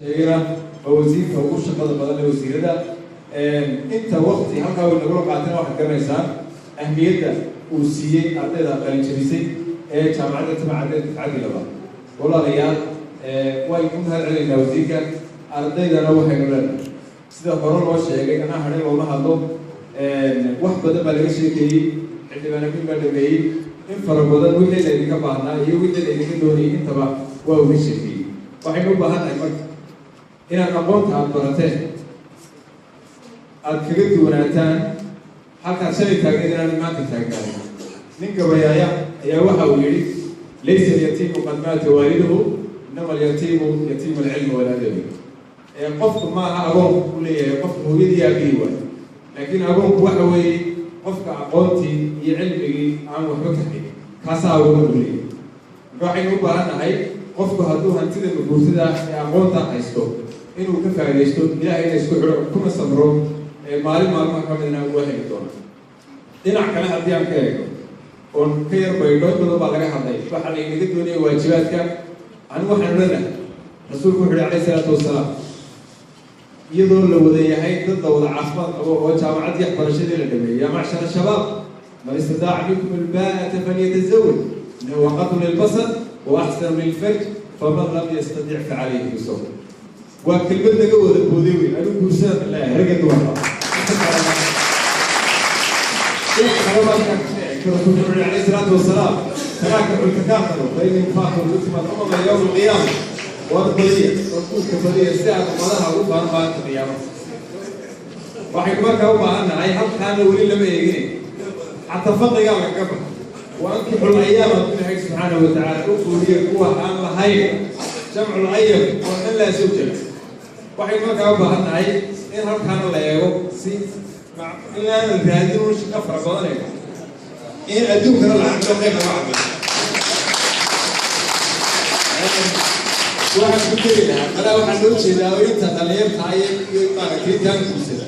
Sheegana waa wasiirka ugu shaqada badan ee wasiirada. Inta waqti halkaa way nagula qaatana, waxaad garanaysaa ahmiyadda uu siiyey ardayda qalinjabisay ee Jaamacadda Timacadde dufcaddii labaad. Walaalayaal, way ku mahad celinaynaa wasiirka. Ardaydana waxaynu leenahay, sida hore loo sheegay, anaa hadhay looma hadlo. Wax badan baa laga sheekeeyey, xildhibaan Amin baa dhameeyey in fara badan. Wixii laydinka baahnaa iyo wixii laydinka doonayay intaba waa uga sheekeeyey. Waxaynu u baahannahay marka inaad aqoonta aada barateen aada kaga duwanaataan halkaad shalay taagneed inaad maanta taagnaanin. Nin gabayaaya ayaa waxa uu yidhi: "ليس اليتيم قد مات والده، إنما اليتيم يتيم العلم والأدب." Qofku maaha agoonku u leeyahay qofka hooyadii aabihii waay, laakiin agoonku waxa weeye qofka aqoontii iyo cilmigii aan waxba ka haynin, kaasaa agoonka u leeyahay. Marka waxaynu u baahan nahay, qofku hadduu hantida maguurtada ee aqoonta haysto inuu ka faaidaysto, Ilaahayna isku xidho, kuna samro, maalin maalmaha ka midna waa heli doona. Dhinac kale haddii aan ka eego oon ka yar baydho, in badan baa laga hadlay waxaa laynaga doonaya waajibaadka. Anigu waxaan odhanahay, Rasuulku wuxu uhi, calayhi salaatu wasalaam, iyadoo la wada yahay dad la wada caafimaad qabo oo jaamacaddii waxbarashadii la dhameeyey: "يا معشر الشباب، من استطاع منكم الباءة فليتزوج، إنه أغض للبصر وأحصن للفرج، فمن لم يستطع فعليه بالصوم." Waa kelmad laga wada booday wey. Anigu guursada leeyahay, ragga dumarka. Rasuulku wuxuu yidhi, calayhi salaatu wasalaam: "تناكحوا وتكاثروا فإني مباهٍ بكم الأمم يوم القيامة." War badiya oo guurka badiya si aad ummadaha ugu baahan maalinta qiyaamada. Waxaynu markaa u baahan nahay, halkaana weli lama eegin, xataa faqrigaa lagaga baxa. وأنكحوا الأيامى, Ilaahay subxaanahu watacaala u guuriye kuwa aan lahayn, جمع الأيم oo man لا زوج له. Waxaynu markaa u baahan nahay in halkaana la eego, si in aanan raadin un shaqo fara badanayno, in adduunkana la camilo, qayb laga camilo. Waxaan ku tegi lahaa malaa, waxaan loo jeedaa oo inta dhalinyarta iyo maaragtay intaan guursada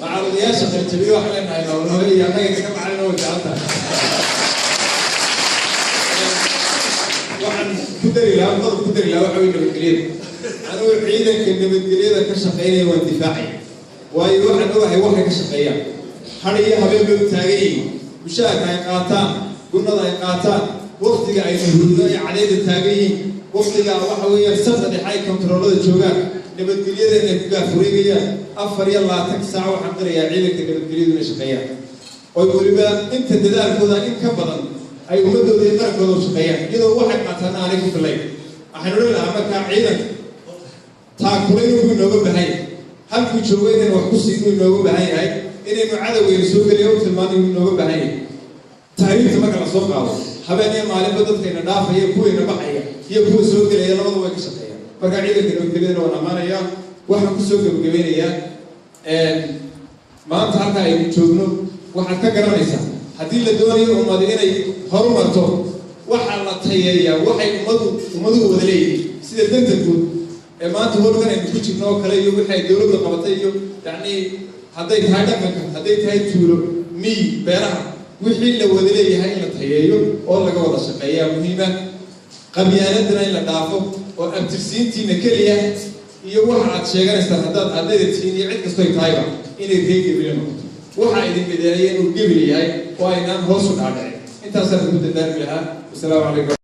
macaludayaasha qaljabiyo, waxaan leenahay noolnoole iyo annaga kaga macalin oo jecel tahay. Waxaan ku dari lahaa, qodob ku dari lahaa, waxa wey nabadgelyada. Anugu ciidanka nabadgelyada ka shaqaynaya waan difaacaya, waayo waxaan ogahay waxay ka shaqeeyaan. Har iyo habeen bay u taagan yihiin. Mushaharka ay qaataan, gunnada ay qaataan, waktiga ay nuhuudo ay cadayda taagan yihiin, waktiga waxa weeyaan safka dhexe ay kontaroolada joogaan, nabadgelyada inay ku gaafureegayaan 24 saac. Waxaan qirayaa ciidanka nabadgelyadu inay shaqeeyaan, oy weliba inta dadaalkooda in ka badan ay ummadooda iyo qarankooda u shaqeeyaan, iyadoo waxay qaataan aanay ku filayn. Waxaan odhan lahaa markaa, ciidanka taakulayn buu inooga baahan yahay, halkuu joogo inaynu wax ku siino inooga baahan yahay, inaynu cadowgeyna soo geliya u tilmaano inooga baahan yahay. Tahriibta marka la soo qaado, habeen iyo maalinba dadkayna dhaafaya, kuwayna baxaya iyo kuwa soo gelaya, labada way ka shaqeeyaan. Marka ciidanka nabadgelyadana waan ammaanayaa. Waxaan kusoo gebagabeynayaa, maanta halka aynu joogno waxaad ka garanaysaa, haddii la doonayo ummadi inay horumarto, waxaa la tayeeyaa waxay ummaduhu wada leeyihiin, sida danta guud ee maanta holkan aynu ku jirno oo kale, iyo wixii ay dowladda qabatay, iyo yacni hadday tahay dhaqanka, hadday tahay tuulo, miyi, beeraha, wixii la wada leeyahay in la tayeeyo oo laga wada shaqeeyaa muhiima. Qabyaaladana in la dhaafo, oo abtirsiintiina keliya iyo waxa aad sheeganaysaan, haddaad ardayda tihiin iyo cid kastoy tahayba, inay reer Gebile noqoto, waxa idin mideeya inuu Gebile yahay oo aynaan hoos u dhaadhicin. Intaasaan ugu dardaarmi lahaa. Wasalaamu calaykum.